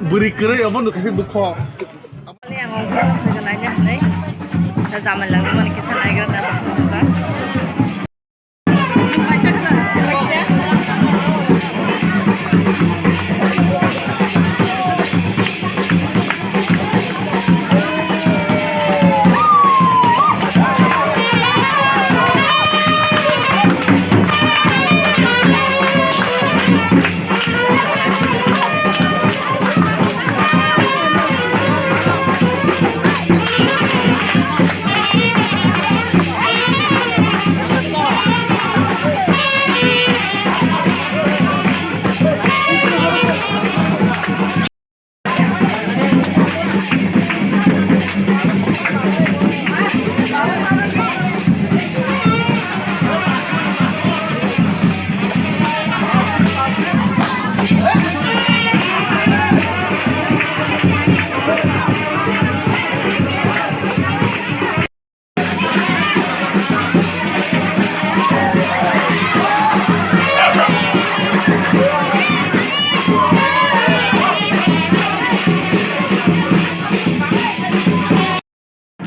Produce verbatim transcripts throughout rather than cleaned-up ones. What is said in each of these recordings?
Bwrwi kwrwi obo no kaisa dukho. Ang obo no phaikha naina hinwi. Jamai langmani kisa naigra da.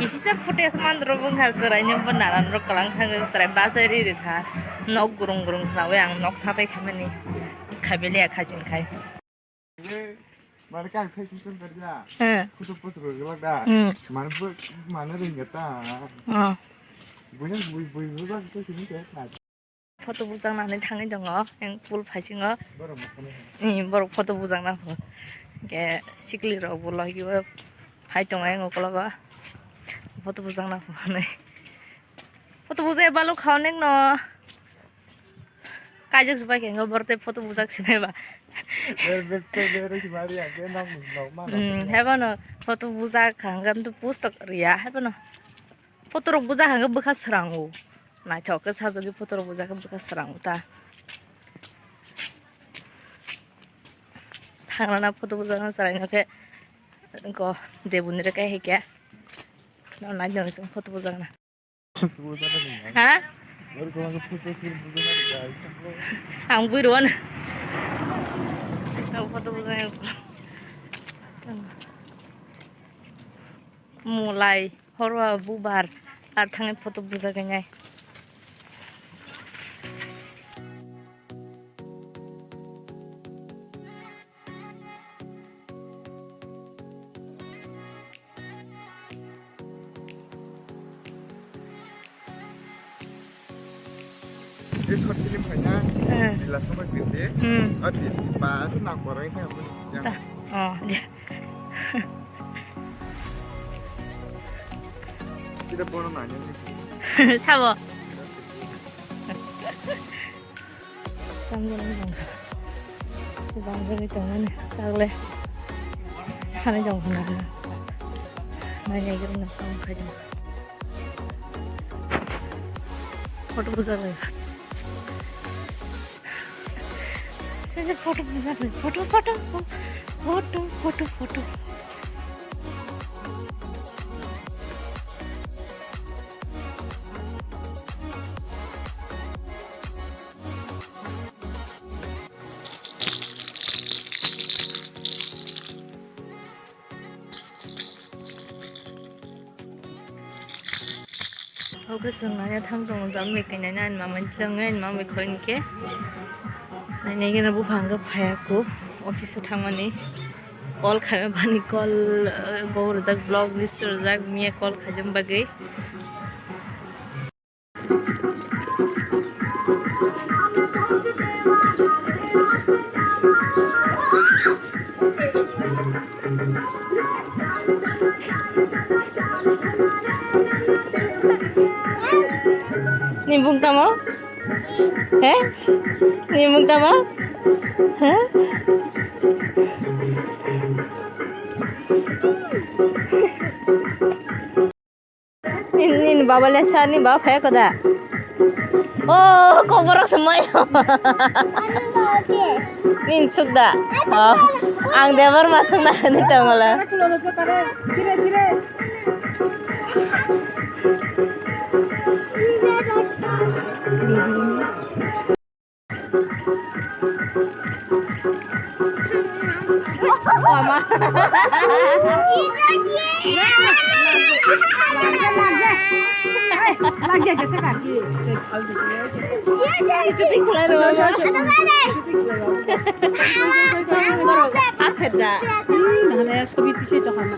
Kisisa footage mandro bwkha chwraino bo nanan rok kwlang thangwi chwrai bachai riri kha. Nok gurung gurung khnawi ang nok sabai khaimani. Bwskha bele kha chwng khai. Mane kang sai sisem karja. He. Kutu putu rwgwlak da. Hmm. Mane bo mane ringya ta. Oh. Buya bui bui bui ba kutu sini ke ta. Photo bujak nani thangwi tongo, yang pool phaisingo. Borok mokhano. Ni borok photo bujak nang. Ke sikli rok bo logio phai tongo yang ukologo. Photo bujak nang. Photo bujak balu khaonek no. Kaijak se bai khe, borok tei photo bujak sinai ba. Ber, ber, ber, ber, si mari ya, ber, nok, nok, ma, nok. Hmm, hebono photo bujak kha, hwnkhe post riya, hebono. Photo rok bujak kha, hwnkhe bwkha srango. Naithok khe sajagwi photo rok bujak khe bwkha srango ta. Thangrana photo bujak no chwraino khe, ko debuni rw khe hai khe. No nai no photo bujak na. Ha? Ang bui rwno. Ang photo bujai. Mulai, horwa, bubar, ar thangwi photo bujagwi nai. Tei short film khaina, eh, Dila Songkha Kirti. Hmm. O di, di, ba, se nang korai khe, ya. Ta, oh, ya. Sida bono nanya. Sabo. Tamjani bangsa. Se bangjagwi tongmani tagle sanai tong khna. Nai nai gari na kam khai. Photo bujak lai. Se se photo bujak lai. Photo, photo, photo, photo, photo. Oke, chwng nanya thang tongo, jam bai khe nanya ani mama ni thang ani mama bai khoi ni khe. Nai nai gana buphang khe phaya kho, office o thangmani. Call khai bani call, eh, go rwjak, block list rwjak, miya call khaijak bagwi. Ni bung tamo? He? Ni bung tamo? He? Nini, nini baba le sa, nini baba phai koda. Oh, koborok se mai. Nini sukda. Oh, ang debar masuk na ni tongola. Mama. Lagi aja sekali. Ketik keluar. Apa dah? Ih, mana ya, sobi tisi to kan.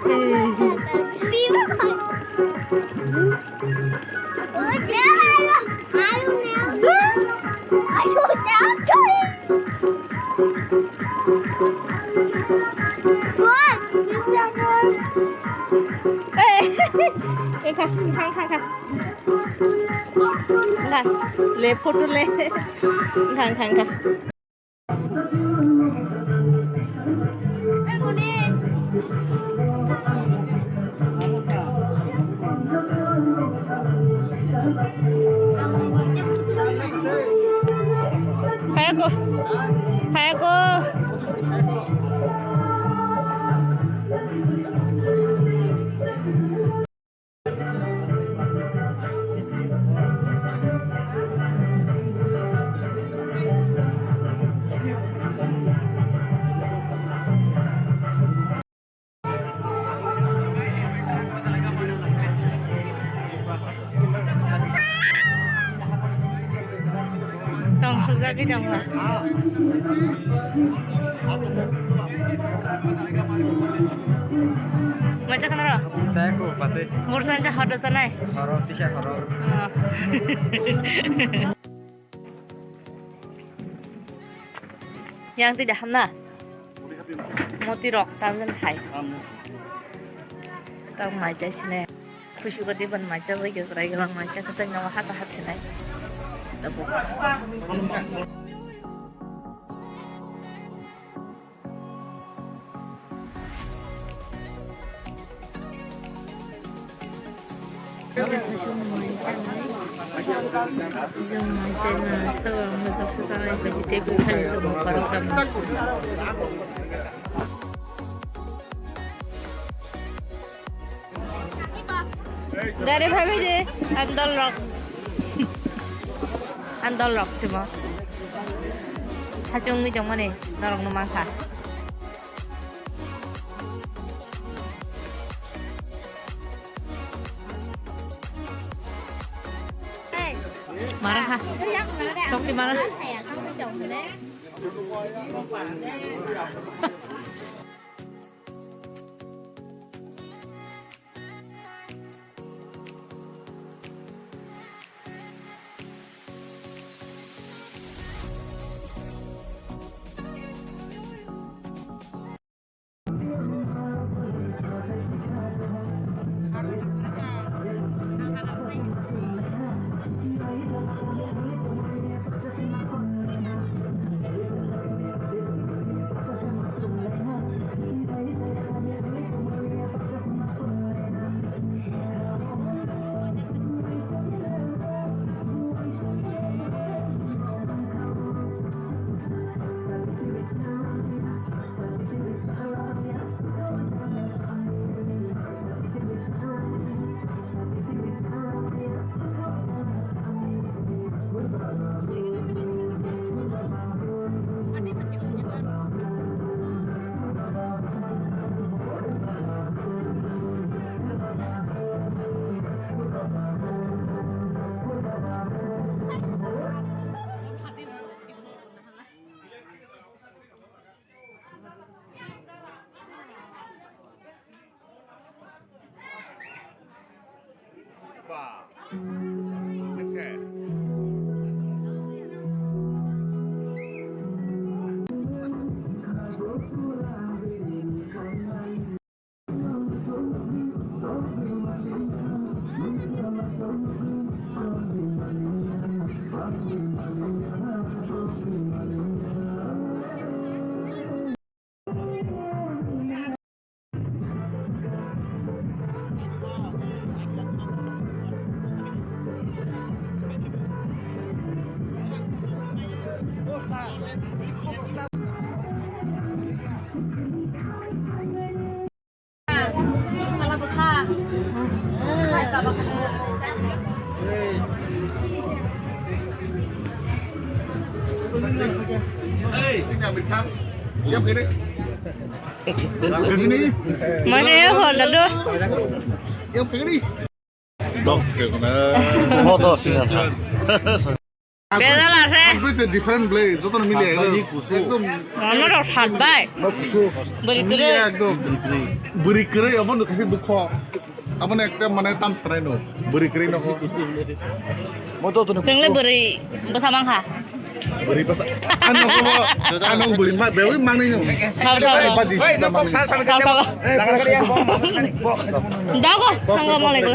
Eh. Kha, kha, kha, kha. Kha, le, photo le. Kha, kha, kha. Phai ko. Phai ko. Tong khulzagwi tong ba. Macha khanaro? Saya ko pasai. Mursan cha hodo sanai. Horo tisa horo. Oh. Yang tidak hamna. Moti rok tamjani hai. Tang mai chai sine. Khusu gadi ban mai cha jai grai grai mai cha kachai nama hata hap sinai. Tabu. Gari phaibai de, andol rok. Andol rok simo. Sachung mi jongmani, norok no mangkha. Mara kha. Sok di mara. Mane ya hol dado. Moto singa tha. Bedal ase. It's a different place. Joto na mili ekdom. Ekdom. Ono rok thak bai. Bori kere. Ekdom. Bori kere abo no kasi dukho. Abo no ekta mane tam sanai no. Bori kere no. Moto to. Sengle bori basa mangha. Beri pas, ano ko mo, ano beri ma, bewi mangnai no. Thao, thao, thao. Baji, na mangnai. Thao, thao. Dago, thanggo malai ko.